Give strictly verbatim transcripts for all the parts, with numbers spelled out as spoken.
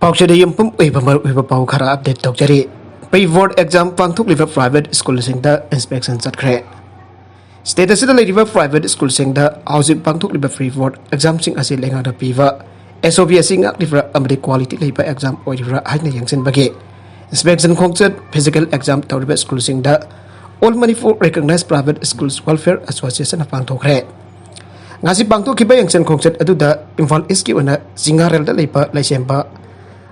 ꯄꯥꯎꯆꯦꯗ ꯌꯨꯝꯐꯝ ꯑꯣꯏꯕ ꯃꯔꯨꯑꯣꯏꯕ ꯄꯥꯎ ꯈꯔ ꯑꯞꯗꯦꯠ ꯇꯧꯖꯔꯤ꯫ ꯄ꯭ꯔꯤ ꯕꯣꯔꯗ ꯑꯦꯛꯖꯥꯝ ꯄꯥꯡꯊꯣꯛꯂꯤꯕ ꯄ꯭ꯔꯥꯏꯚꯦꯠ ꯁ꯭ꯀꯨꯜꯁꯤꯡꯗ ꯏꯟꯁꯄꯦꯛꯁꯟ ꯆꯠꯈ꯭ꯔꯦ꯫ ꯁ꯭ꯇꯦꯠ ꯑꯁꯤꯗ ꯂꯩꯔꯤꯕ ꯄ꯭ꯔꯥꯏꯚꯦꯠ ꯁ꯭ꯀꯨꯜꯁꯤꯡꯗ ꯍꯧꯖꯤꯛ ꯄꯥꯡꯊꯣꯛꯂꯤꯕ ꯄ꯭ꯔꯤ ꯕꯣꯔꯗ ꯑꯦꯛꯖꯥꯝꯁꯤꯡ ꯑꯁꯤ ꯂꯩꯉꯥꯛꯅ ꯄꯤꯕ ꯑꯦꯁ ꯑꯣ ꯄꯤ ꯑꯁꯤ ꯉꯥꯛꯂꯤꯕ꯭ꯔꯥ ꯑꯃꯗꯤ ꯀ꯭ꯋꯥꯂꯤꯇꯤ ꯂꯩꯕ ꯑꯦꯛꯖꯥꯝ ꯑꯣꯏꯔꯤꯕ꯭ꯔꯥ ꯍꯥꯏꯅ ꯌꯦꯡꯁꯤꯟꯕꯒꯤ ꯏꯟꯁꯄꯦꯛꯁꯟ ꯈꯣꯡꯆꯠ ꯐꯤꯖꯤꯀꯦꯜ ꯑꯦꯛꯖꯥꯝ ꯇꯧꯔꯤꯕ ꯁ꯭ꯀꯨꯜꯁꯤꯡꯗ All Manipur Recognized Private Schools Welfare Association ꯅ ꯄꯥꯡꯊꯣꯛꯈ꯭ꯔꯦ꯫ ꯉꯁꯤ ꯄꯥꯡꯊꯣꯛꯈꯤꯕ ꯌꯦꯡꯁꯤꯟ ꯈꯣꯡꯆꯠ ꯑꯗꯨꯗ ꯏꯝꯐꯥꯜ ꯏꯁꯀꯤ ꯑꯣꯏꯅ ꯆꯤꯡꯉꯥꯔꯦꯜꯗ ꯂꯩꯕ ꯂꯩꯁꯦꯝꯕ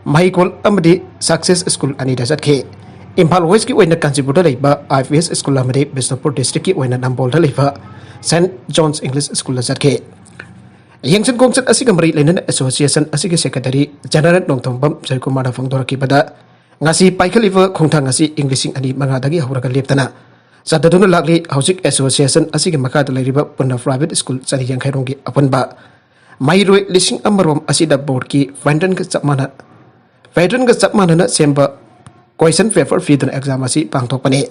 ꯃꯍꯩꯀꯣꯜ ꯑꯃꯗꯤ ꯁꯛꯁꯦꯁ ꯁ꯭ꯀꯨꯜ ꯑꯅꯤꯗ ꯆꯠꯈꯤ꯫ ꯏꯝꯐꯥꯜ ꯋꯦꯁꯀꯤ ꯑꯣꯏꯅ ꯀꯥꯟꯆꯤꯄꯨꯔꯗ ꯂꯩꯕ ꯑꯥꯏ ꯄꯤ ꯑꯦꯁ ꯁ꯭ꯀꯨꯜ ꯑꯃꯗꯤ ꯕꯤꯁꯅꯨꯄꯨꯔ ꯗꯤꯁꯇ꯭ꯔꯤꯛꯀꯤ ꯑꯣꯏꯅ ꯅꯝꯕꯣꯜꯗ ꯂꯩꯕ ꯁꯦꯟꯠ ꯖꯣꯟꯁ ꯏꯪꯂꯤꯁ ꯁ꯭ꯀꯨꯜꯗ ꯆꯠꯈꯤ꯫ ꯌꯦꯡꯁꯤꯟ ꯈꯣꯡꯆꯠ ꯑꯁꯤꯒ ꯃꯔꯤ ꯂꯩꯅꯅ ꯑꯦꯁꯣꯁꯤꯌꯦꯁꯟ ꯑꯁꯤꯒꯤ ꯁꯦꯀ꯭ꯔꯦꯇꯔꯤ ꯖꯦꯅꯔꯦꯜ ꯅꯣꯡꯊꯣꯝꯕꯝ ꯖꯣꯏꯀꯨꯃꯥꯔꯅ ꯐꯣꯡꯗꯣꯔꯛꯈꯤꯕꯗ, ꯉꯁꯤ ꯄꯥꯏꯈꯠꯂꯤꯕ ꯈꯣꯡꯊꯥꯡ ꯑꯁꯤ ꯏꯪ ꯂꯤꯁꯤꯡ ꯑꯅꯤ ꯃꯉꯥꯗꯒꯤ ꯍꯧꯔꯒ ꯂꯦꯞꯇꯅ ꯆꯠꯊꯗꯨꯅ ꯂꯥꯛꯂꯤ꯫ ꯍꯧꯖꯤꯛ ꯑꯦꯁꯣꯁꯤꯌꯦꯁꯟ ꯑꯁꯤꯒꯤ ꯃꯈꯥꯗ ꯂꯩꯔꯤꯕ ꯄꯨꯟꯅ ꯄ꯭ꯔꯥꯏꯚꯦꯠ ꯁ꯭ꯀꯨꯜ ꯆꯅꯤ ꯌꯥꯡꯈꯩ ꯔꯣꯝꯒꯤ ꯑꯄꯨꯟꯕ ꯃꯍꯩꯔꯣꯏ ꯂꯤꯁꯤꯡ ꯑꯃ ꯔꯣꯝ ꯑꯁꯤꯗ ꯕꯣꯔꯗꯀꯤ ꯄꯦꯇꯔꯟꯒ ꯆꯞ ꯃꯥꯟꯅ ꯄꯦꯇꯔꯟꯒ ꯆꯞ ꯃꯥꯟꯅꯅ ꯁꯦꯝꯕ ꯀꯣꯏꯁꯟ ꯄꯦꯄꯔ ꯄꯤꯗꯨꯅ ꯑꯦꯛꯖꯥꯝ ꯑꯁꯤ ꯄꯥꯡꯊꯣꯛꯄꯅꯤ꯫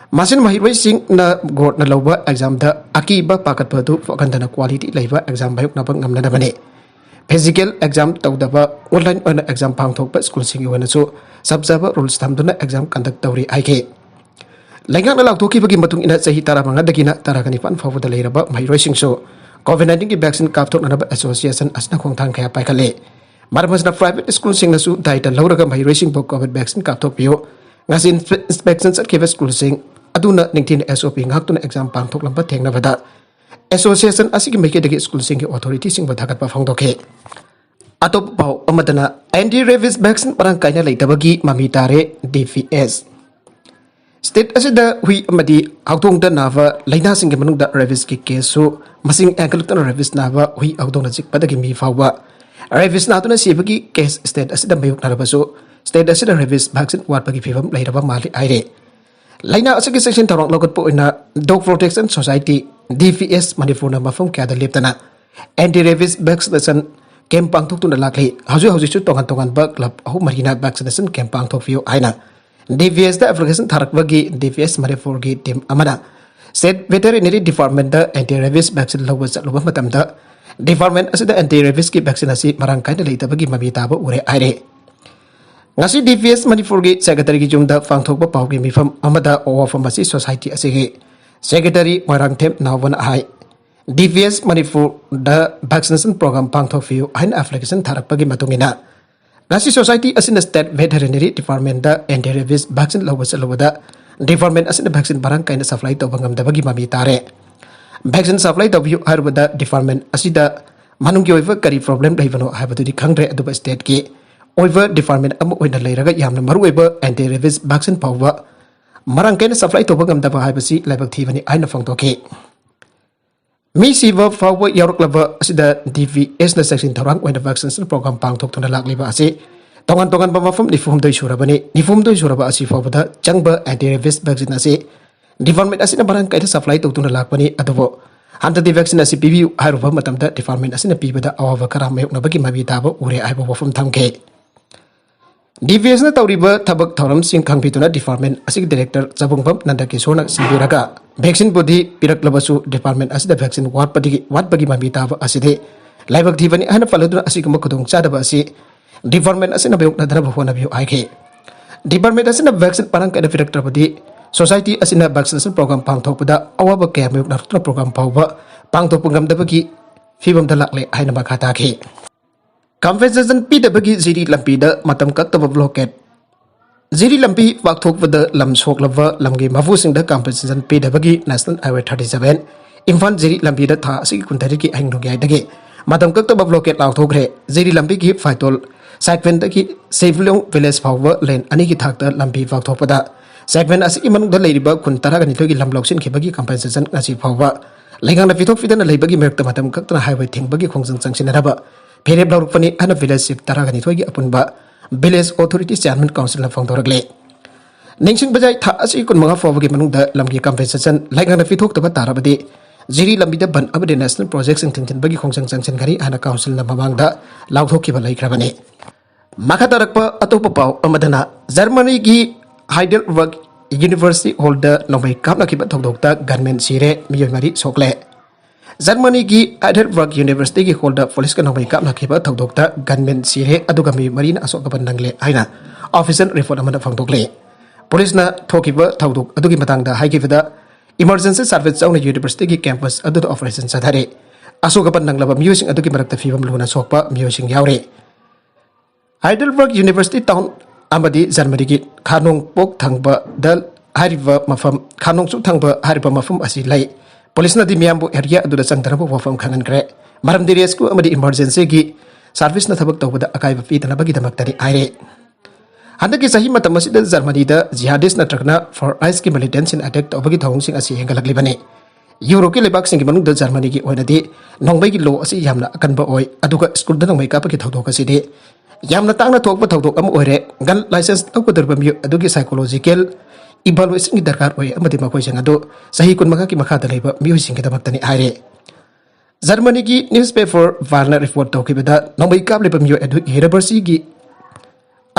ꯃꯁꯤꯅ ꯃꯍꯩꯔꯣꯏꯁꯤꯡꯅ ꯕꯣꯔꯗꯅ ꯂꯧꯕ ꯑꯦꯛꯖꯥꯝꯗ ꯑꯀꯤꯕ ꯄꯥꯈꯠꯄ ꯑꯗꯨ ꯄꯣꯛꯍꯟꯗꯅ ꯀ꯭ꯋꯥꯂꯤꯇꯤ ꯂꯩꯕ ꯑꯦꯛꯖꯥꯝ ꯃꯥꯌꯣꯛꯅꯕ ꯉꯝꯅꯅꯕꯅꯤ꯫ ꯐꯤꯖꯤꯀꯦꯜ ꯑꯦꯛꯖꯥꯝ ꯇꯧꯗꯕ ꯑꯣꯟꯂꯥꯏꯟ ꯑꯣꯏꯅ ꯑꯦꯛꯖꯥꯝ ꯄꯥꯡꯊꯣꯛꯄ ꯁ꯭ꯀꯨꯜꯁꯤꯡꯒꯤ ꯑꯣꯏꯅꯁꯨ ꯆꯞ ꯆꯥꯕ ꯔꯨꯜꯁ ꯊꯝꯗꯨꯅ ꯑꯦꯛꯖꯥꯝ ꯀꯟꯗꯛ ꯇꯧꯔꯤ ꯍꯥꯏꯈꯤ꯫ ꯂꯩꯉꯥꯛꯅ ꯂꯥꯎꯊꯣꯛꯈꯤꯕꯒꯤ ꯃꯇꯨꯡ ꯏꯟꯅ ꯆꯍꯤ ꯇꯔꯥꯃꯉꯥꯗꯒꯤꯅ ꯇꯔꯥꯒ ꯅꯤꯄꯥꯟ ꯐꯥꯎꯕꯗ ꯂꯩꯔꯕ ꯃꯍꯩꯔꯣꯏꯁꯤꯡꯁꯨ ꯀꯣꯚꯤꯗ ꯅꯥꯏꯟꯇꯤꯟꯒꯤ ꯚꯦꯛꯁꯤꯟ ꯀꯥꯞꯊꯣꯛꯅꯅꯕ ꯑꯦꯁꯣꯁꯤꯌꯦꯁꯟ ꯑꯁꯤꯅ ꯈꯣꯡꯊꯥꯡ ꯀꯌꯥ ꯄꯥꯏꯈꯠꯂꯤ꯫ ꯃꯔꯝ ꯑꯁꯤꯅ ꯄ꯭ꯔꯥꯏꯚꯦꯠ ꯁ꯭ꯀꯨꯜꯁꯤꯡꯅꯁꯨ ꯗꯥꯏꯇ ꯂꯧꯔꯒ ꯃꯍꯩꯔꯣꯏꯁꯤꯡꯕꯨ ꯀꯣꯚꯤꯗ ꯚꯦꯛꯁꯤꯟ ꯀꯥꯞꯊꯣꯛꯄꯤꯌꯨ꯫ ꯉꯁꯤ ꯏꯟꯁꯄꯦ-, ꯏꯟꯁꯄꯦꯛꯁꯟ ꯆꯠꯈꯤꯕ ꯁ꯭ꯀꯨꯜꯁꯤꯡ ꯑꯗꯨꯅ ꯅꯤꯡꯊꯤꯅ ꯑꯦꯁ ꯑꯣ ꯄꯤ ꯉꯥꯛꯇꯨꯅ ꯑꯦꯛꯖꯥꯝ ꯄꯥꯡꯊꯣꯛꯂꯝꯕ ꯊꯦꯡꯅꯕꯗ ꯑꯦꯁꯣꯁꯤꯌꯦꯁꯟ ꯑꯁꯤꯒꯤ ꯃꯥꯏꯀꯩꯗꯒꯤ ꯁ꯭ꯀꯨꯜꯁꯤꯡꯒꯤ ꯑꯣꯊꯣꯔꯤꯇꯤꯁꯤꯡꯕꯨ ꯊꯥꯒꯠꯄ ꯐꯣꯡꯗꯣꯛꯈꯤ꯫ ꯑꯇꯣꯞꯄ ꯄꯥꯎ ꯑꯃꯗꯅ, ꯑꯦꯟꯇꯤ ꯔꯦꯕꯤꯁ ꯚꯦꯛꯁꯤꯟ ꯃꯔꯥꯡ ꯀꯥꯏꯅ ꯂꯩꯇꯕꯒꯤ ꯃꯃꯤ ꯇꯥꯔꯦ, ꯗꯤ ꯄꯤ ꯑꯦꯁ꯫ ꯁ꯭ꯇꯦꯠ ꯑꯁꯤꯗ ꯍꯨꯏ ꯑꯃꯗꯤ ꯍꯧꯗꯣꯡꯗ ꯅꯥꯕ ꯂꯥꯏꯅꯥꯁꯤꯡꯒꯤ ꯃꯅꯨꯡꯗ ꯔꯦꯕꯤꯁꯀꯤ ꯀꯦꯁꯁꯨ ꯃꯁꯤꯡ ꯍꯦꯟꯒꯠꯂꯛꯇꯨꯅ ꯔꯦꯕꯤꯁ ꯅꯥꯕ ꯍꯨꯏ ꯍꯧꯗꯣꯡꯅ ꯆꯤꯛꯄꯗꯒꯤ ꯃꯤ ꯐꯥꯎꯕ ꯔꯦꯕꯤꯁ ꯅꯥꯗꯨꯅ ꯁꯤꯕꯒꯤ ꯀꯦꯁ ꯁ꯭ꯇꯦꯠ ꯑꯁꯤꯗ ꯃꯥꯌꯣꯛꯅꯔꯕꯁꯨ ꯁ꯭ꯇꯦꯠ ꯑꯁꯤꯗ ꯔꯦꯕꯤꯁ ꯚꯦꯛꯁꯤꯟ ꯋꯥꯠꯄꯒꯤ ꯐꯤꯕꯝ ꯂꯩꯔꯕ ꯃꯥꯜꯂꯤ ꯍꯥꯏꯔꯤ꯫ ꯂꯥꯏꯅꯥ ꯑꯁꯤꯒꯤ ꯆꯦꯛꯁꯤꯟ ꯊꯧꯔꯥꯡ ꯂꯧꯈꯠꯄ ꯑꯣꯏꯅ ꯗꯣꯒ ꯄ꯭ꯔꯣꯇꯦꯛꯁꯟ ꯁꯣꯁꯥꯏꯇꯤ, ꯗꯤ ꯄꯤ ꯑꯦꯁ, ꯃꯅꯤꯄꯨꯔꯅ ꯃꯐꯝ ꯀꯌꯥꯗ ꯂꯦꯞꯇꯅ ꯑꯦꯟꯇꯤ ꯔꯦꯕꯤꯁ ꯚꯦꯛꯁꯤꯅꯦꯁꯟ ꯀꯦꯝꯞ ꯄꯥꯡꯊꯣꯛꯇꯨꯅ ꯂꯥꯛꯂꯤ꯫ ꯍꯧꯖꯤꯛ ꯍꯧꯖꯤꯛꯁꯨ ꯇꯣꯉꯥꯟ ꯇꯣꯉꯥꯟꯕ ꯀ꯭ꯂꯕ ꯑꯍꯨꯝ ꯃꯔꯤꯅ ꯚꯦꯛꯁꯤꯅꯦꯁꯟ ꯀꯦꯝꯞ ꯄꯥꯡꯊꯣꯛꯄꯤꯌꯨ ꯍꯥꯏꯅ ꯗꯤ ꯄꯤ ꯑꯦꯁꯇ ꯑꯦꯄ꯭ꯂꯤꯀꯦꯁꯟ ꯊꯥꯔꯛꯄꯒꯤ ꯗꯤ ꯄꯤ ꯑꯦꯁ ꯃꯅꯤꯄꯨꯔꯒꯤ ꯇꯤꯝ ꯑꯃꯅ state veterinary department anti rabies vaccine ꯂꯧꯕ ꯆꯠꯂꯨꯕ ꯃꯇꯝꯗ Department ꯑꯁꯤꯗ anti rabiesꯀꯤ vaccine ꯑꯁꯤ ꯃꯔꯥꯡ ꯀꯥꯏꯅ ꯂꯩꯇꯕꯒꯤ ꯃꯃꯤ ꯇꯥꯕ ꯎꯔꯦ ꯍꯥꯏꯔꯦ꯫ ꯉꯁꯤ D P S ꯃꯅꯤꯄꯨꯔꯒꯤ secretaryꯒꯤ ꯌꯨꯝꯗ ꯄꯥꯡꯊꯣꯛꯄ ꯄꯥꯎꯒꯤ ꯃꯤꯐꯝ ꯑꯃꯗ ꯋꯥꯐꯝ ꯑꯁꯤ society ꯑꯁꯤꯒꯤ secretary ꯃꯣꯏꯔꯥꯡꯊꯦꯝ ꯅꯥꯎꯕꯅ ꯍꯥꯏ꯫ D P S ꯃꯅꯤꯄꯨꯔꯗ vaccination program ꯄꯥꯡꯊꯣꯛꯄꯤꯌꯨ ꯍꯥꯏꯅ application ꯊꯥꯔꯛꯄꯒꯤ ꯃꯇꯨꯡ ꯏꯟꯅ ꯉꯁꯤ society ꯑꯁꯤꯅ state veterinary departmentꯇ anti rabies vaccine ꯂꯧꯕ ꯆꯠꯂꯨꯕꯗ department ꯑꯁꯤꯅ vaccine ꯃꯔꯥꯡ ꯀꯥꯏꯅ supply ꯇꯧꯕ ꯉꯝꯗꯕꯒꯤ ꯃꯃꯤ ꯇꯥꯔꯦ꯫ Vaccine supply ꯇꯧꯕꯤꯌꯨ ꯍꯥꯏꯔꯨꯕꯗ department ꯑꯁꯤꯗ ꯃꯅꯨꯡꯒꯤ ꯑꯣꯏꯕ ꯀꯔꯤ problem ꯂꯩꯕꯅꯣ ꯍꯥꯏꯕꯗꯨꯗꯤ ꯈꯪꯗ꯭ꯔꯦ, ꯑꯗꯨꯕꯨ stateꯀꯤ ꯑꯣꯏꯕ department ꯑꯃ ꯑꯣꯏꯅ ꯂꯩꯔꯒ ꯌꯥꯝꯅ ꯃꯔꯨꯑꯣꯏꯕ anti rabies vaccine ꯐꯥꯎꯕ ꯃꯔꯥꯡ ꯀꯥꯏꯅ supply ꯇꯧꯕ ꯉꯝꯗꯕ ꯍꯥꯏꯕꯁꯤ ꯂꯥꯏꯕꯛ ꯊꯤꯕꯅꯤ ꯍꯥꯏꯅ ꯐꯣꯡꯗꯣꯛꯈꯤ꯫ ꯃꯤ ꯁꯤꯕ ꯐꯥꯎꯕ ꯌꯥꯎꯔꯛꯂꯕ ꯑꯁꯤꯗ D P Sꯅ ꯆꯦꯛꯁꯤꯟ ꯊꯧꯔꯥꯡ ꯑꯣꯏꯅ vaccination program ꯄꯥꯡꯊꯣꯛꯇꯨꯅ ꯂꯥꯛꯂꯤꯕ ꯑꯁꯤ ꯇꯣꯉꯥꯟ ꯇꯣꯉꯥꯟꯕ ꯃꯐꯝ ꯅꯤꯐꯨ ꯍꯨꯝꯗꯣꯏ ꯁꯨꯔꯕꯅꯤ꯫ ꯅꯤꯐꯨ ꯍꯨꯝꯗꯣꯏ ꯁꯨꯔꯕ ꯑꯁꯤ ꯐꯥꯎꯕꯗ ꯆꯪꯕ anti rabies vaccine ꯑꯁꯤ department ꯑꯁꯤꯅ ꯃꯔꯥꯡ ꯀꯥꯏꯅ supply ꯇꯧꯗꯨꯅ ꯂꯥꯛꯄꯅꯤ꯫ ꯑꯗꯨꯕꯨ ꯍꯟꯗꯛꯇꯤ vaccine ꯑꯁꯤ ꯄꯤꯕꯤꯌꯨ ꯍꯥꯏꯔꯨꯕ ꯃꯇꯝꯗ department ꯑꯁꯤꯅ ꯄꯤꯕꯗ ꯑꯋꯥꯕ ꯈꯔ ꯃꯥꯌꯣꯛꯅꯕꯒꯤ ꯃꯃꯤ ꯇꯥꯕ ꯎꯔꯦ ꯍꯥꯏꯕ ꯋꯥꯐꯝ ꯊꯝꯈꯤ꯫ D P Sꯅ ꯇꯧꯔꯤꯕ ꯊꯕꯛ ꯊꯧꯔꯝꯁꯤꯡ ꯈꯪꯕꯤꯗꯨꯅ department ꯑꯁꯤꯒꯤ director ꯆꯕꯨꯡꯕꯝ ꯅꯟꯗꯀꯤꯁꯣꯔꯅ ꯁꯤꯟꯕꯤꯔꯒ vaccineꯕꯨꯗꯤ ꯄꯤꯔꯛꯂꯕꯁꯨ department ꯑꯁꯤꯗ vaccine ꯋꯥꯠꯄꯗꯒꯤ, ꯋꯥꯠꯄꯒꯤ ꯃꯃꯤ ꯇꯥꯕ ꯑꯁꯤꯗꯤ ꯂꯥꯏꯕꯛ ꯊꯤꯕꯅꯤ ꯍꯥꯏꯅ ꯄꯜꯂꯗꯨꯅ ꯑꯁꯤꯒꯨꯝꯕ ꯈꯨꯗꯣꯡꯆꯥꯗꯕ ꯑꯁꯤ department ꯑꯁꯤꯅ ꯃꯥꯌꯣꯛꯅꯗꯅꯕ ꯍꯣꯠꯅꯕꯤꯌꯨ ꯍꯥꯏꯈꯤ꯫ Department ꯑꯁꯤꯅ vaccine ꯃꯔꯥꯡ ꯀꯥꯏꯅ ꯄꯤꯔꯛꯇ꯭ꯔꯕꯗꯤ society ꯑꯁꯤꯅ vaccination program ꯄꯥꯡꯊꯣꯛꯄꯗ ꯑꯋꯥꯕ ꯀꯌꯥ ꯃꯥꯌꯣꯛꯅꯔꯛꯇꯨꯅ program ꯐꯥꯎꯕ ꯄꯥꯡꯊꯣꯛꯄ ꯉꯝꯗꯕꯒꯤ ꯐꯤꯕꯝꯗ ꯂꯥꯛꯂꯦ ꯍꯥꯏꯅ ꯃꯈꯥ ꯇꯥꯈꯤ꯫ Compensation ꯄꯤꯗꯕꯒꯤ ꯖꯤꯔꯤ ꯂꯝꯕꯤꯗ ꯃꯇꯝ ꯀꯛꯇꯕ blockade꯫ ꯖꯤꯔꯤ ꯂꯝꯕꯤ ꯄꯥꯛꯊꯣꯛꯄꯗ ꯂꯝ ꯁꯣꯛꯂꯕ ꯂꯝꯒꯤ ꯃꯄꯨꯁꯤꯡꯗ compensation ꯄꯤꯗꯕꯒꯤ National Highway thirty seven Imphal ꯖꯤꯔꯤ ꯂꯝꯕꯤꯗ ꯊꯥ ꯑꯁꯤꯒꯤ ꯀꯨꯟꯇꯔꯦꯠꯀꯤ ꯑꯍꯤꯡ ꯅꯣꯡꯌꯥꯏꯗꯒꯤ ꯃꯇꯝ ꯀꯛꯇꯕ blockade ꯂꯥꯎꯊꯣꯛꯈ꯭ꯔꯦ꯫ ꯖꯤꯔꯤ ꯂꯝꯕꯤꯒꯤ ꯐꯥꯏꯇꯣꯜ ꯁꯥꯏꯀ꯭ꯋꯦꯟꯗꯒꯤ ꯁꯦꯕꯂꯣꯡ village ꯐꯥꯎꯕ lane ꯑꯅꯤꯒꯤ ꯊꯥꯛꯇ ꯂꯝꯕꯤ ꯄꯥꯛꯊꯣꯛꯄꯗ ꯁꯥꯏꯀ꯭ꯋꯦꯟ ꯑꯁꯤꯒꯤ ꯃꯅꯨꯡꯗ ꯂꯩꯔꯤꯕ ꯈꯨꯟ ꯇꯔꯥꯒ ꯅꯤꯊꯣꯏꯒꯤ ꯂꯝ ꯂꯧꯁꯤꯟꯈꯤꯕꯒꯤ compensation ꯉꯁꯤ ꯐꯥꯎꯕ ꯂꯩꯉꯥꯛꯅ ꯄꯤꯊꯣꯛꯄꯤꯗꯅ ꯂꯩꯕꯒꯤ ꯃꯔꯛꯇ ꯃꯇꯝ ꯀꯛꯇꯅ highway ꯊꯤꯡꯕꯒꯤ ꯈꯣꯡꯖꯪ ꯆꯪꯁꯤꯟꯅꯅꯕ ꯐꯤꯔꯦꯞ ꯂꯧꯔꯛꯄꯅꯤ ꯍꯥꯏꯅ village chief ꯇꯔꯥꯒ ꯅꯤꯊꯣꯏꯒꯤ ꯑꯄꯨꯟꯕ village authority chairman councilꯅ ꯐꯣꯡꯗꯣꯔꯛꯂꯤ꯫ ꯅꯤꯡꯁꯤꯡꯕ ꯌꯥꯏ, ꯊꯥ ꯑꯁꯤ ꯀꯨꯟꯃꯉꯥ ꯐꯥꯎꯕꯒꯤ ꯃꯅꯨꯡꯗ ꯂꯝꯒꯤ compensation ꯂꯩꯉꯥꯛꯅ ꯄꯤꯊꯣꯛꯇꯕ ꯇꯥꯔꯕꯗꯤ ꯖꯤꯔꯤ ꯂꯝꯕꯤꯗ ꯕꯟ ꯑꯃꯗꯤ national projectꯁꯤꯡ ꯊꯤꯡꯖꯤꯟꯕꯒꯤ ꯈꯣꯡꯖꯪ ꯆꯪꯁꯤꯟꯒꯅꯤ ꯍꯥꯏꯅ councilꯅ ꯃꯃꯥꯡꯗ ꯂꯥꯎꯊꯣꯛꯈꯤꯕ ꯂꯩꯈ꯭ꯔꯕꯅꯤ꯫ ꯃꯈꯥ ꯇꯥꯔꯛꯄ ꯑꯇꯣꯞꯄ ꯄꯥꯎ ꯑꯃꯗꯅ ꯖꯔꯃꯅꯤꯒꯤ Heidelberg University hallꯗ ꯅꯣꯡꯃꯩ ꯀꯥꯞꯅꯈꯤꯕ ꯊꯧꯗꯣꯛꯇ gunman ꯁꯤꯔꯦ, ꯃꯤꯑꯣꯏ ꯃꯔꯤ ꯁꯣꯛꯂꯦ꯫ ꯖꯔꯃꯅꯤꯒꯤ ꯍꯥꯏꯗꯦꯜꯕꯔꯒ ꯌꯨꯅꯤꯚꯔꯁꯤꯇꯤꯒꯤ ꯍꯣꯜꯗ ꯄꯨꯂꯤꯁꯀ ꯅꯣꯡꯃꯩ ꯀꯥꯞꯅꯈꯤꯕ ꯊꯧꯗꯣꯛꯇ ꯒꯟꯃꯦꯟ ꯁꯤꯔꯦ, ꯑꯗꯨꯒ ꯃꯤꯑꯣꯏ ꯃꯔꯤꯅ ꯑꯁꯣꯛ ꯑꯄꯟ ꯅꯪꯂꯦ ꯍꯥꯏꯅ ꯑꯣꯐꯤꯁꯤꯌꯦꯜ ꯔꯤꯄꯣꯔꯠ ꯑꯃꯗ ꯐꯣꯡꯗꯣꯛꯂꯤ꯫ ꯄꯨꯂꯤꯁꯅ ꯊꯣꯛꯈꯤꯕ ꯊꯧꯗꯣꯛ ꯑꯗꯨꯒꯤ ꯃꯇꯥꯡꯗ ꯍꯥꯏꯈꯤꯕꯗ, ꯏꯃꯔꯖꯦꯟꯁꯤ ꯁꯥꯔꯚꯤꯁ ꯌꯥꯎꯅ ꯌꯨꯅꯤꯚꯔꯁꯤꯇꯤꯒꯤ ꯀꯦꯝꯄꯁ ꯑꯗꯨꯗ ꯑꯣꯄꯔꯦꯁꯟ ꯆꯠꯊꯔꯤ꯫ ꯑꯁꯣꯛ ꯑꯄꯟ ꯅꯪꯂꯕ ꯃꯤꯑꯣꯏꯁꯤꯡ ꯑꯗꯨꯒꯤ ꯃꯔꯛꯇ ꯐꯤꯕꯝ ꯂꯨꯅ ꯁꯣꯛꯄ ꯃꯤꯑꯣꯏꯁꯤꯡ ꯌꯥꯎꯔꯤ꯫ ꯍꯥꯏꯗꯦꯜꯕꯔꯒ ꯌꯨꯅꯤꯚꯔꯁꯤꯇꯤ ꯇꯥꯎꯟ ꯑꯃꯗꯤ ꯖꯔꯃꯅꯤꯒꯤ ꯈꯥ ꯅꯣꯡꯄꯣꯛ ꯊꯪꯕꯗ ꯍꯥꯏꯔꯤꯕ ꯃꯐꯝ, ꯈꯥ ꯅꯣꯡꯆꯨꯞ ꯊꯪꯕ ꯍꯥꯏꯔꯤꯕ ꯃꯐꯝ ꯑꯁꯤ ꯂꯩ꯫ ꯄꯨꯂꯤꯁꯅꯗꯤ ꯃꯤꯌꯥꯝꯕꯨ ꯑꯦꯔꯤꯌꯥ ꯑꯗꯨꯗ ꯆꯪꯗꯅꯕ ꯋꯥꯐꯝ ꯈꯪꯍꯟꯈ꯭ꯔꯦ, ꯃꯔꯝꯗꯤ ꯔꯦꯁꯀ꯭ꯌꯨ ꯑꯃꯗꯤ ꯏꯃꯔꯖꯦꯟꯁꯤꯒꯤ ꯁꯥꯔꯚꯤꯁꯅ ꯊꯕꯛ ꯇꯧꯕꯗ ꯑꯀꯥꯏꯕ ꯄꯤꯗꯅꯕꯒꯤꯗꯃꯛꯇꯅꯤ ꯍꯥꯏꯔꯦ꯫ ꯍꯟꯗꯛꯀꯤ ꯆꯍꯤ ꯃꯇꯝ ꯑꯁꯤꯗ ꯖꯔꯃꯅꯤꯗ ꯖꯤꯍꯥꯗꯤꯁ ꯅꯠꯇ꯭ꯔꯒꯅ ꯐꯥꯔ ꯏꯁꯀꯤ ꯃꯤꯂꯤꯇꯦꯟꯁꯤꯡ ꯑꯦꯇꯦꯛ ꯇꯧꯕꯒꯤ ꯊꯧꯑꯣꯡꯁꯤꯡ ꯑꯁꯤ ꯍꯦꯟꯒꯠꯂꯛꯂꯤꯕꯅꯤ꯫ ꯌꯨꯔꯣꯞꯀꯤ ꯂꯩꯕꯥꯛꯁꯤꯡꯒꯤ ꯃꯅꯨꯡꯗ ꯖꯔꯃꯅꯤꯒꯤ ꯑꯣꯏꯅꯗꯤ ꯅꯣꯡꯃꯩꯒꯤ ꯂꯣ ꯑꯁꯤ ꯌꯥꯝꯅ ꯑꯀꯟꯕ ꯑꯣꯏ, ꯑꯗꯨꯒ ꯁ꯭ꯀꯨꯜꯗ ꯅꯣꯡꯃꯩ ꯀꯥꯞꯄꯒꯤ ꯊꯧꯗꯣꯛ ꯑꯁꯤꯗꯤ ꯌꯥꯝꯅ ꯇꯥꯡꯅ ꯊꯣꯛꯄ ꯊꯧꯗꯣꯛ ꯑꯃ ꯑꯣꯏꯔꯦ꯫ ꯒꯟ ꯂꯥꯏꯁꯦꯟꯁ ꯂꯧꯒꯗꯧꯔꯤꯕ ꯃꯤꯑꯣꯏ ꯑꯗꯨꯒꯤ ꯁꯥꯏꯀꯣꯂꯣꯖꯤꯀꯦꯜ ꯏꯚꯥꯂꯨꯑꯦꯁꯟꯒꯤ ꯗꯔꯀꯥꯔ ꯑꯣꯏ, ꯑꯃꯗꯤ ꯃꯈꯣꯏꯁꯤꯡ ꯑꯗꯨ ꯆꯍꯤ ꯀꯨꯟꯃꯉꯥꯒꯤ ꯃꯈꯥꯗ ꯂꯩꯕ ꯃꯤꯑꯣꯏꯁꯤꯡꯒꯤꯗꯃꯛꯇꯅꯤ ꯍꯥꯏꯔꯦ꯫ ꯖꯔꯃꯅꯤꯒꯤ ꯅ꯭ꯌꯨꯁꯄꯦꯄꯔ ꯚꯥꯜꯅ ꯔꯤꯄꯣꯔꯠ ꯇꯧꯈꯤꯕꯗ, ꯅꯣꯡꯃꯩ ꯀꯥꯞꯂꯤꯕ ꯃꯤꯑꯣꯏ ꯑꯗꯨ ꯌꯨꯅꯤꯚꯔꯁꯤꯇꯤꯒꯤ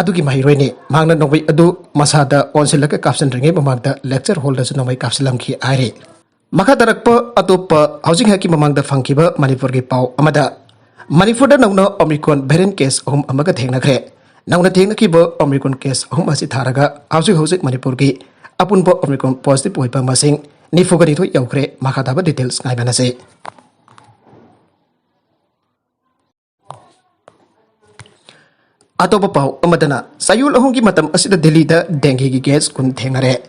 ꯑꯗꯨꯒꯤ ꯃꯍꯩꯔꯣꯏꯅꯤ꯫ ꯃꯍꯥꯛꯅ ꯅꯣꯡꯃꯩ ꯑꯗꯨ ꯃꯁꯥꯗ ꯑꯣꯟꯁꯤꯜꯂꯒ ꯀꯥꯞꯁꯤꯟꯗ꯭ꯔꯤꯉꯩ ꯃꯃꯥꯡꯗ ꯂꯦꯛꯆꯔ ꯍꯣꯜꯗꯁꯨ ꯅꯣꯡꯃꯩ ꯀꯥꯞꯁꯤꯜꯂꯝꯈꯤ ꯍꯥꯏꯔꯤ꯫ ꯃꯈꯥ ꯇꯥꯔꯛꯄ ꯑꯇꯣꯞꯄ ꯍꯧꯖꯤꯛ ꯉꯥꯏꯍꯥꯛꯀꯤ ꯃꯃꯥꯡꯗ ꯐꯪꯈꯤꯕ ꯃꯅꯤꯄꯨꯔꯒꯤ ꯄꯥꯎ ꯑꯃꯗ, ꯃꯅꯤꯄꯨꯔꯗ ꯅꯧꯅ ꯑꯣꯃꯤꯀ꯭ꯔꯣꯟ ꯚꯦꯔꯤꯌꯟ ꯀꯦꯁ ꯑꯍꯨꯝ ꯑꯃꯒ ꯊꯦꯡꯅꯈ꯭ꯔꯦ꯫ ꯅꯧꯅ ꯊꯦꯡꯅꯈꯤꯕ ꯑꯣꯃꯤꯀ꯭ꯔꯣꯟ ꯀꯦꯁ ꯑꯍꯨꯝ ꯑꯁꯤ ꯊꯥꯔꯒ ꯍꯧꯖꯤꯛ ꯍꯧꯖꯤꯛ ꯃꯅꯤꯄꯨꯔꯒꯤ ꯑꯄꯨꯟꯕ ꯑꯣꯃꯤꯀ꯭ꯔꯣꯟ ꯄꯣꯖꯤꯇꯤꯚ ꯑꯣꯏꯕ ꯃꯁꯤꯡ ꯅꯤꯐꯨꯒ ꯅꯤꯊꯣꯏ ꯌꯧꯈ꯭ꯔꯦ꯫ ꯃꯈꯥ ꯇꯥꯕ ꯗꯤꯇꯦꯜꯁ ꯉꯥꯏꯃꯤꯟꯅꯁꯤ꯫ ꯑꯇꯣꯞꯄ ꯄꯥꯎ ꯑꯃꯗꯅ, ꯆꯌꯣꯜ ꯑꯍꯨꯝꯒꯤ ꯃꯇꯝ ꯑꯁꯤꯗ ꯗꯤꯜꯂꯤꯗ ꯗꯦꯡꯒꯤꯒꯤ ꯀꯦꯁ ꯀꯨꯟ ꯊꯦꯡꯅꯔꯦ꯫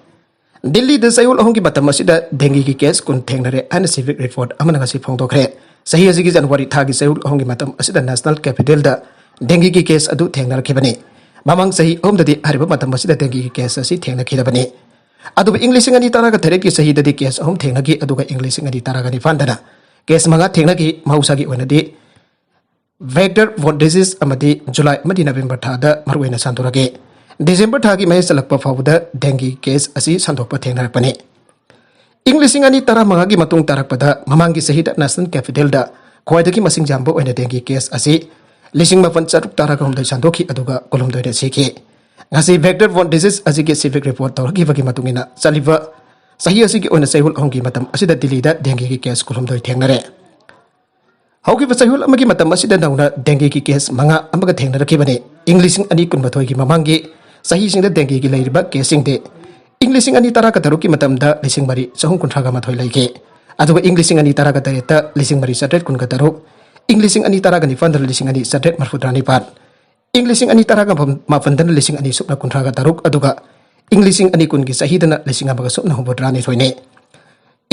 ꯗꯤꯜꯂꯤꯗ ꯆꯌꯣꯜ ꯑꯍꯨꯝꯒꯤ ꯃꯇꯝ ꯑꯁꯤꯗ ꯗꯦꯡꯒꯤꯒꯤ ꯀꯦꯁ ꯀꯨꯟ ꯊꯦꯡꯅꯔꯦ ꯍꯥꯏꯅ ꯁꯤꯚꯤꯛ ꯔꯤꯄꯣꯔꯠ ꯑꯃꯅ ꯉꯁꯤ ꯐꯣꯡꯗꯣꯛꯈ꯭ꯔꯦ꯫ ꯆꯍꯤ ꯑꯁꯤꯒꯤ ꯖꯅꯋꯥꯔꯤ ꯊꯥꯒꯤ ꯆꯌꯣꯜ ꯑꯍꯨꯝꯒꯤ ꯃꯇꯝ ꯑꯁꯤꯗ ꯅꯦꯁꯅꯦꯜ ꯀꯦꯄꯤꯇꯦꯜꯗ ꯗꯦꯡꯒꯤꯒꯤ ꯀꯦꯁ ꯑꯗꯨ ꯊꯦꯡꯅꯔꯛꯈꯤꯕꯅꯤ꯫ ꯃꯃꯥꯡ ꯆꯍꯤ ꯑꯍꯨꯝꯗꯗꯤ ꯍꯥꯏꯔꯤꯕ ꯃꯇꯝ ꯑꯁꯤꯗ ꯗꯦꯡꯒꯤꯒꯤ ꯀꯦꯁ ꯑꯁꯤ ꯊꯦꯡꯅꯈꯤꯗꯕꯅꯤ꯫ ꯑꯗꯨꯕꯨ ꯏꯪ ꯂꯤꯁꯤꯡ ꯑꯅꯤ ꯇꯔꯥꯒ ꯇꯔꯦꯠꯀꯤ ꯆꯍꯤꯗꯗꯤ ꯀꯦꯁ ꯑꯍꯨꯝ ꯊꯦꯡꯅꯈꯤ, ꯑꯗꯨꯒ ꯏꯪ ꯂꯤꯁꯤꯡ ꯑꯅꯤ ꯇꯔꯥꯒ ꯅꯤꯄꯥꯟꯗꯅ ꯀꯦꯁ ꯃꯉꯥ ꯊꯦꯡꯅꯈꯤ꯫ ꯃꯍꯧꯁꯥꯒꯤ ꯑꯣꯏꯅꯗꯤ ꯚꯦꯛꯇꯔ ꯕꯣꯔꯟ ꯗꯤꯖꯤꯁ ꯑꯃꯗꯤ ꯖꯨꯂꯥꯏ ꯑꯃꯗꯤ ꯅꯕꯦꯝꯕꯔ ꯊꯥꯗ ꯃꯔꯨꯑꯣꯏꯅ ꯁꯟꯗꯣꯔꯛꯏ꯫ ꯗꯤꯁꯦꯝꯕꯔ ꯊꯥꯒꯤ ꯃꯍꯩ ꯆꯜꯂꯛꯄ ꯐꯥꯎꯕꯗ ꯗꯦꯡꯒꯤ ꯀꯦꯁ ꯑꯁꯤ ꯁꯟꯗꯣꯛꯄ ꯊꯦꯡꯅꯔꯛꯄꯅꯤ꯫ ꯏꯪ ꯂꯤꯁꯤꯡ ꯑꯅꯤ ꯇꯔꯥꯃꯉꯥꯒꯤ ꯃꯇꯨꯡ ꯇꯥꯔꯛꯄꯗ ꯃꯃꯥꯡꯒꯤ ꯆꯍꯤꯗ ꯅꯦꯁꯅꯦꯜ ꯀꯦꯄꯤꯇꯦꯜꯗ ꯈ꯭ꯋꯥꯏꯗꯒꯤ ꯃꯁꯤꯡ ꯌꯥꯝꯕ ꯑꯣꯏꯅ ꯗꯦꯡꯒꯤ ꯀꯦꯁ ꯑꯁꯤ ꯂꯤꯁꯤꯡ ꯃꯥꯄꯟ ꯆꯥꯇ꯭ꯔꯨꯛ ꯇꯔꯥꯒ ꯍꯨꯝꯗꯣꯏ ꯁꯟꯗꯣꯛꯈꯤ, ꯑꯗꯨꯒ ꯀꯨꯟꯍꯨꯝꯗꯣꯏꯅ ꯁꯤꯈꯤ꯫ ꯉꯁꯤ ꯚꯦꯛꯇꯔ ꯕꯣꯔꯟ ꯗꯤꯖꯤꯁ ꯑꯁꯤꯒꯤ ꯁꯤꯚꯤꯛ ꯔꯤꯄꯣꯔꯠ ꯇꯧꯔꯛꯈꯤꯕꯒꯤ ꯃꯇꯨꯡ ꯏꯟꯅ, ꯆꯠꯂꯤꯕ ꯆꯍꯤ ꯑꯁꯤꯒꯤ ꯑꯣꯏꯅ ꯆꯌꯣꯜ ꯑꯍꯨꯝꯒꯤ ꯃꯇꯝ ꯑꯁꯤꯗ ꯗꯤꯜꯂꯤꯗ dengueꯒꯤ case ꯀꯨꯟꯍꯨꯝꯗꯣꯏ ꯊꯦꯡꯅꯔꯦ꯫ ꯍꯧꯈꯤꯕ ꯆꯌꯣꯜ ꯑꯃꯒꯤ ꯃꯇꯝ ꯑꯁꯤꯗ ꯅꯧꯅ dengueꯒꯤ case ꯃꯉꯥ ꯑꯃꯒ ꯊꯦꯡꯅꯔꯛꯈꯤꯕꯅꯤ꯫ ꯏꯪ ꯂꯤꯁꯤꯡ ꯑꯅꯤ ꯀꯨꯟꯃꯥꯊꯣꯏꯒꯤ ꯃꯃꯥꯡꯒꯤ ꯆꯍꯤꯁꯤꯡꯗ dengueꯒꯤ ꯂꯩꯔꯤꯕ caseꯁꯤꯡꯗꯤ ꯏꯪ ꯂꯤꯁꯤꯡ ꯑꯅꯤ ꯇꯔꯥꯒ ꯇꯔꯨꯛꯀꯤ ꯃꯇꯝꯗ ꯂꯤꯁꯤꯡ ꯃꯔꯤ ꯆꯍꯨꯝ ꯀꯨꯟꯊ꯭ꯔꯥꯒ ꯃꯥꯊꯣꯏ ꯂꯩꯈꯤ꯫ ꯑꯗꯨꯒ ꯏꯪ ꯂꯤꯁꯤꯡ ꯑꯅꯤ ꯇꯔꯥꯒ ꯇꯔꯦꯠꯇ ꯂꯤꯁꯤꯡ ꯃꯔꯤ ꯆꯥꯇ꯭ꯔꯦꯠ ꯀꯨꯟꯒ ꯇꯔꯨꯛ, ꯏꯪ ꯂꯤꯁꯤꯡ ꯑꯅꯤ ꯇꯔꯥꯒ ꯅꯤꯄꯥꯟꯗ ꯂꯤꯁꯤꯡ ꯑꯅꯤ ꯆꯥꯇ꯭ꯔꯦꯠ ꯃꯔꯤꯐꯨꯇꯔꯥ ꯅꯤꯄꯥꯟ, ꯏꯪ ꯂꯤꯁꯤꯡ ꯑꯅꯤ ꯇꯔꯥꯒ ꯃꯥꯄꯟꯗꯅ ꯂꯤꯁꯤꯡ ꯑꯅꯤ ꯁꯨꯞꯅ ꯀꯨꯟꯊ꯭ꯔꯥꯒ ꯇꯔꯨꯛ, ꯑꯗꯨꯒ ꯏꯪ ꯂꯤꯁꯤꯡ ꯑꯅꯤ ꯀꯨꯟꯒꯤ ꯆꯍꯤꯗꯅ ꯂꯤꯁꯤꯡ ꯑꯃꯒ ꯁꯨꯞꯅ ꯍꯨꯝꯐꯨꯇꯔꯥ ꯅꯤꯊꯣꯏꯅꯤ꯫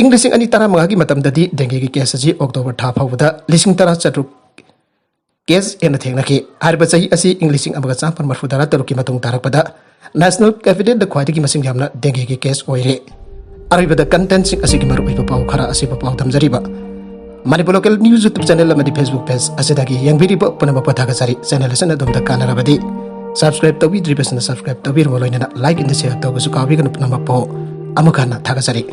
ꯏꯪ ꯂꯤꯁꯤꯡ ꯑꯅꯤ ꯇꯔꯥꯃꯉꯥꯒꯤ ꯃꯇꯝꯗꯗꯤ dengueꯒꯤ case ꯑꯁꯤ October ꯊꯥ ꯐꯥꯎꯕꯗ ꯂꯤꯁꯤꯡ ꯇꯔꯥ ꯆꯥꯇ꯭ꯔꯨꯛ case ꯍꯦꯟꯅ ꯊꯦꯡꯅꯈꯤ꯫ ꯍꯥꯏꯔꯤꯕ ꯆꯍꯤ ꯑꯁꯤ ꯏꯪ ꯂꯤꯁꯤꯡ ꯑꯃꯒ ꯆꯥꯃꯥꯄꯟ ꯃꯔꯤꯐꯨꯇꯔꯥ ꯇꯔꯨꯛꯀꯤ ꯃꯇꯨꯡ ꯇꯥꯔꯛꯄꯗ national capitalꯗ ꯈ꯭ꯋꯥꯏꯗꯒꯤ ꯃꯁꯤꯡ ꯌꯥꯝꯅ dengueꯒꯤ case ꯑꯣꯏꯔꯦ꯫ ꯑꯔꯣꯏꯕꯗ contentꯁꯤꯡ ꯑꯁꯤꯒꯤ ꯃꯔꯨꯑꯣꯏꯕ ꯄꯥꯎ ꯈꯔ ꯑꯁꯤꯕꯨ ꯄꯥꯎ ꯗꯝꯖꯔꯤꯕ Manipur Local News YouTube channel ꯑꯃꯗꯤ Facebook page ꯑꯁꯤꯗꯒꯤ ꯌꯦꯡꯕꯤꯔꯤꯕ ꯄꯨꯝꯅꯃꯛꯄꯨ ꯊꯥꯒꯠꯆꯔꯤ꯫ Channel ꯑꯁꯤꯅ ꯑꯗꯣꯝꯗ ꯀꯥꯟꯅꯔꯕꯗꯤ subscribe ꯇꯧꯕꯤꯗ꯭ꯔꯤꯕꯁꯤꯡꯅ subscribe ꯇꯧꯕꯤꯔꯝꯃꯨ, ꯂꯣꯏꯅꯅ like ꯑꯃꯗꯤ share ꯇꯧꯕꯁꯨ ꯀꯥꯎꯕꯤꯒꯅꯨ꯫ ꯄꯨꯝꯅꯃꯛꯄꯨ ꯑꯃꯨꯛ ꯍꯟꯅ ꯊꯥꯒꯠꯆꯔꯤ꯫